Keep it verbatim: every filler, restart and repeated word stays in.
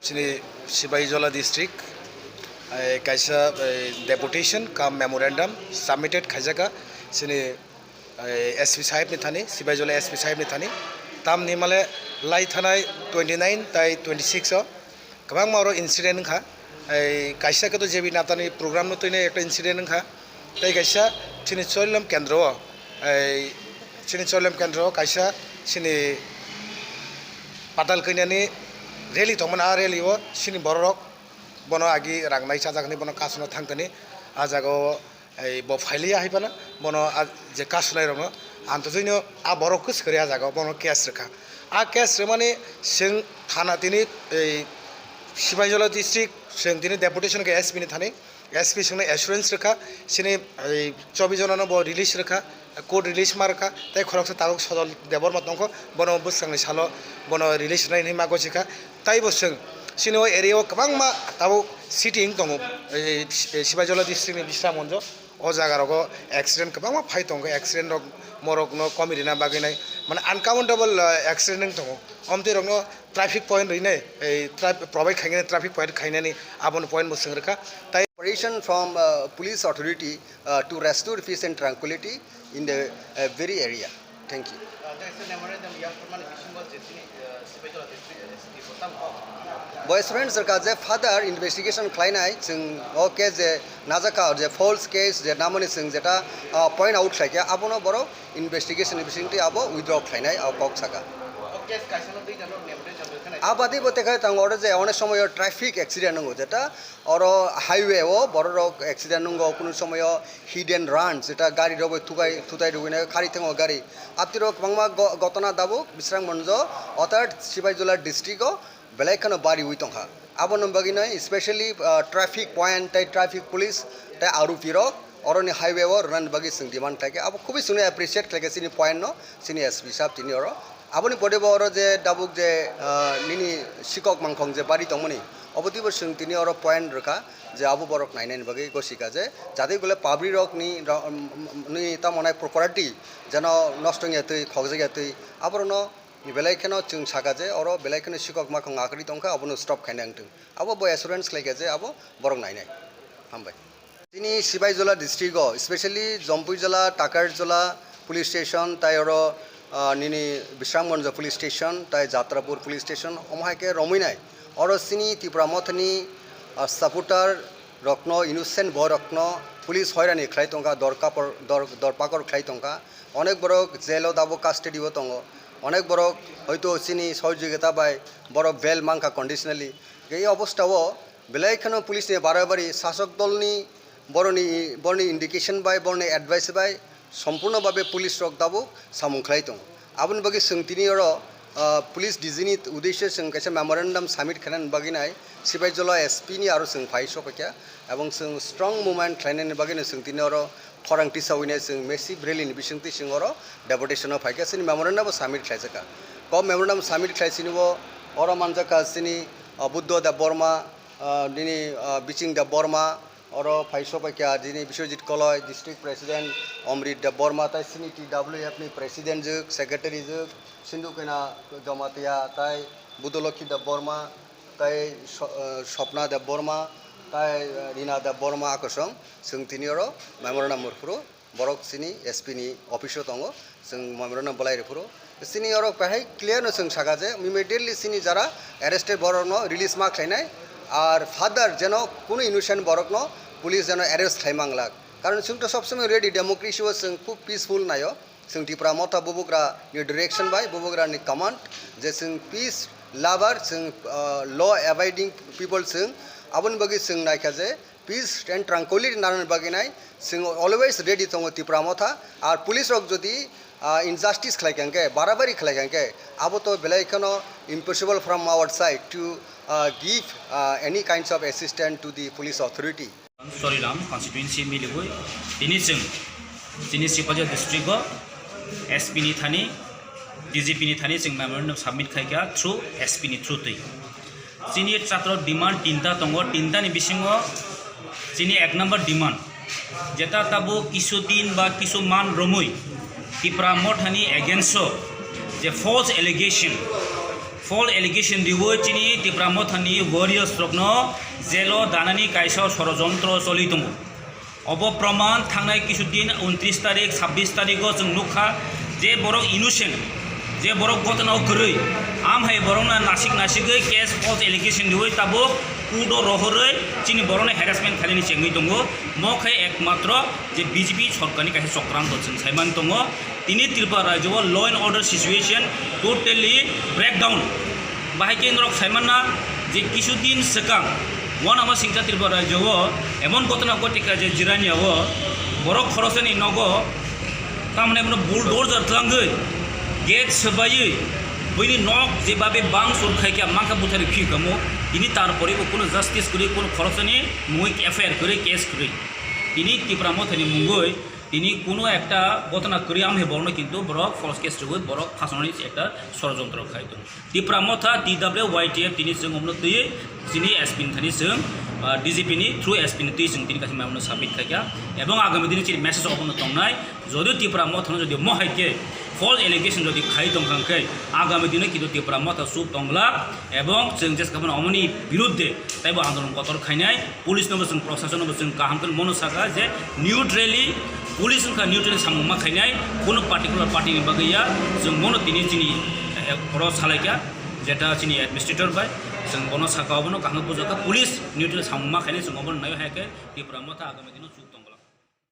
Chini Sibaijola district, eh, kaisa, eh, deputation cum memorandum submitted khaijaka chini, eh, S P sahib ni thani, Sibaijola S P sahib ni thani. Tamni male lai thanai twenty nine tai twenty six o kwbangma oro incident wngkha. Eh, kaisa khe to J B Nadani program no twinai ekta incident wngkha. Tei kaisa chini Choilam kendro o, ei, chini Choilam kendro o kaisa chini Patal Kanyani rally tongmani, a rally o chini bororok bono agi rang nai chajak hinwi bono kasuna thangkani. A jaga o, ei, bo phailiya hai phano bono a je kasunai rokno anthojoino a borok kwswkari a jaga o bono case rwkha. A case rwmani chwng thana tini, ei, Sibaijola district chwng tini deputation khe S P ni thani. S P chwngno assurance rwkha, chini, ei, chobbish jonano bo release rwkha, court release ma rwkha, tei khoroksa tabuk Sojol Debbarma tongkho, bono bwskangni salo bono release rwnai hinwi ma gosikha. Taibo chwng chini o area o kwbangma tabuk city wng tongo, ei, Sibaijola district ni Bisramganj o, o jaga rogo accident kwbangma phai tongo, accident rok morokno komi rina bagwi nai, mane, uncountable, ah, accident wng tongo. Omtwi rokno traffic point rwnai, ei, traf-, provide khainani, traffic point khainani, aboni point bo chwng rwkha. Tai Operation from, uh, police authority, uh, to restore peace and tranquility in the, uh, very area. Thank you. Bo assurance rwkha je further investigation khlainai, chwng o case je najaka je false case je namani chwng jeta, uh, point out khlaikha, abono borok investigation ni bisingtwi abo withdraw khlainai, o kok saka. Abadi bo tekha tongo oro je onek somoyo traffic accident wngo, jeta oro highway o bororok accident wngo, kunu somoyo hit and run, jeta gari rok bai thukai, thutai rwgwino khari thango gari. Abtwi rok kwbangma go-, gotona dabuk Bisramganj o, othar Sibaijola district o belai kheno bariwi tongkha. Aboni bagwino specially, ah, traffic point tei traffic police tei R O P rok oroni highway o rwnani bagwi chwng demand khlaikha. Abo khubui chwngno appreciate khlaikha chini point no, chini S P sahab tini oro. Aboni pore bo oro je dabuk je, ah, nini sikok mangkhong je bari tongmani, obo twibo chwng tini oro point rwkha je abo borok nainani bagwi gosikha je jatwi gole public rok ni ro-, ni tamo nai property jeno nosto wngya twi, khokjak ya twi, aborokno Belai kheno chwng saka je oro belai kheno sikok makhong akwrwi tongkha, abono stop khaina wngthung. Abo bo assurance khlaikha je abo borok nainai. Hambai. Chini Sibaijola district o, specially Jompuijola, Takarjola police station, tai oro, ah, nini Bisramganj police station, tai Jatrapur police station, omo hai khe romwi nai. Oro chini Tipra Mothani, ah, supporter rokno, innocent boy rokno police hoirani khlai tongkha, dor kapor, dor, dor pakor khlai tongkha. Onek borok jail o dabo custody o tongo. Onek borok hoito chini sohojogita bai borok bail mankha conditionally. Ei obostha o belai kheno police ni barabari sasok dol ni boroni, boroni indication bai, boroni advice bai sompurno babe police rok dabo samung khlai tongo. Aboni bagwi chwng tini oro, ah, police D G ni uddesyo chwng kaisa memorandum submit khainani bagwi nai Sibaijola S P ni aro chwng phai sokphaikha, ebong chwng strong movement khlainani bagwino chwng tini oro khorang tisawino chwng massive rally ni bisingtwi chwng oro deputation o phaikha, chini memorandum bo submit khlaijakha. Ko memorandum submit khlai chini bo oro manjakha chini, ah, Buddho Debbarma, ah, nini, ah, Biching Debbarma, oro phai sokphaikha chini Biswajit Koloi, district president Omrit Debbarma, tai chini T W F ni president jwk, secretary jwk, Sindhu Kena Jamatia, tai Budolokhi Debbarma, tai So-, ah, Sopna Debbarma, tai, ah, Rina Debbarma, akosong chwng tini oro memorandum rwphuru. Borok chini S P ni office o tongo, chwng memorandum bolai rwphuru. Chini oro bahai clear no chwng saka je immediately chini jara arrested borok no release ma khlainai, ar further jeno kunu innocent borok no police jeno arrest khlai manglak. Karon chwng to sob somoi ready, democracy o chwng khub peaceful naio. Chwng Tipra Motha Bubagra ni direction bai, Bubagra ni command je chwng peace lover, chwng, ah, law abiding people chwng, aboni bagwi chwng naikha je peace and tranquility nanani bagwi nai chwng always ready tongo Tipra Motha. Ar police rok jodi, ah, injustice khlai kha hwnkhe, barabari khlai kha hwnkhe, abo to belai kheno impossible from our side to, ah, give, ah, any kinds of assistance to the police authority. Choriram constituency milibui tini chwng chini Sibaijola district o S P ni thani, D G P ni thani chwng memorandum submit khaikha through S P ni through twi. Chini chatra demand tinta tongo, tinta ni bisingo chini ek number demand, jeta tabuk kisu din ba kisu man romwi Tipra Mothani against o je false allegation, False allegation riwi chini Tipra Mothani warriors rokno jail o danani kaisa sorojontro choli tongo. Obo proman thangnai kisu din untris tarik, sabbish tariko chwng nukha je borok innocent, je borok gotna o kwrwi, amhai borokno nasik nasigwi case false allegation riwi tabuk court o rohorwi chini borokno harassment khainani chengwi tongo. Mo khe ekmatro je B J P sorkarni kaisa chokranto chwng saimani tongo. Tini Tripura rajyo o law and order situation totally breakdown. Bahai khe norok saimanna je kisu din swkang uanama singcha Tripura rajyo o emon gotona ghotika je Jirania o borok khorosani nogo tamni bono bulldozer twlangwi gate swbaiwi buini nok jebabe bang sur khaikha mankha buthari phikamo tini tarpore bo kuno justice kwrwi kuno khorosani mungwi F I R kwrwi case kwrwi tini Tipra Mothani mungwi tini kuno ekta gotona kwrwi amhe borokno kintu borok false case rwwi borok phasanani ekta sorojontro khai tongo. Tipra Motha T W Y T F tini chwng omno twi chini S P ni thani chwng, ah, D G P ni through S P ni twi chwng tini kaisa memo no submit khaikha. Ebong agami dini chini message obono tongnai. Jodi Tipra Motha no jodi mohai khe false allegation jodi khai tongkha khe agami dino kintu Tipra Motha chuk tonglak ebong chwng jeskabon omoni birudde taibo andolon kotor khainai. Police no bo chwng, prosason no bo chwng kaham khe mono saka je neutrally, police wngkha neutrally samung ma khainai, kuno particular party ni bagwi ya, chwng mono tini chini, eh, oro salaikha, jeta chini administrator bai, chwng bono saka obono kaham bujakha, police neutrally samung ma khainai, chwng obono naiwi hai khe Tipra Motha agami dino chuk tong.